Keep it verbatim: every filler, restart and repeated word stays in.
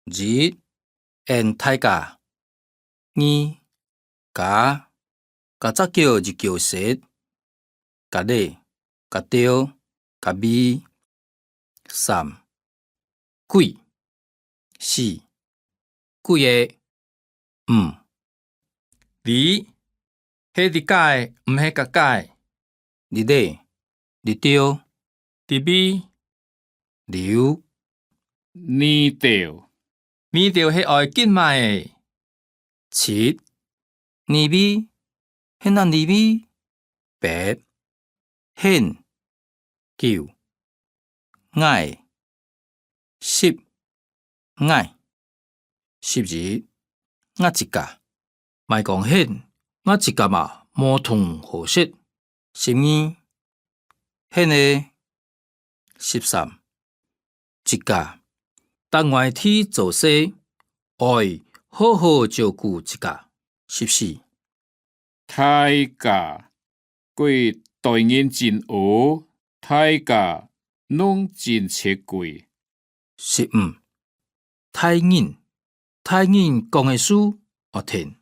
一，𫣆大家。二，加，加隻腳一腳食。加咧，加兜，加味。三，幾。四，幾个。五，你，係你家个，毋係𠊎家个。你咧，你兜，你味，溜。你兜，你兜係愛緊買个。七，你味，係哪你味。八， 𫣆。九，𠊎。十，𠊎。十一，𠊎自家。莫講𫣆，𠊎自家嘛，無同好食。十二，𫣆个。十三，自家。躡外地做事，愛好好照顧自家。十四， 大家，該代人真屙，大家攏真慼愧。十五，大人，大人講个事，愛聽。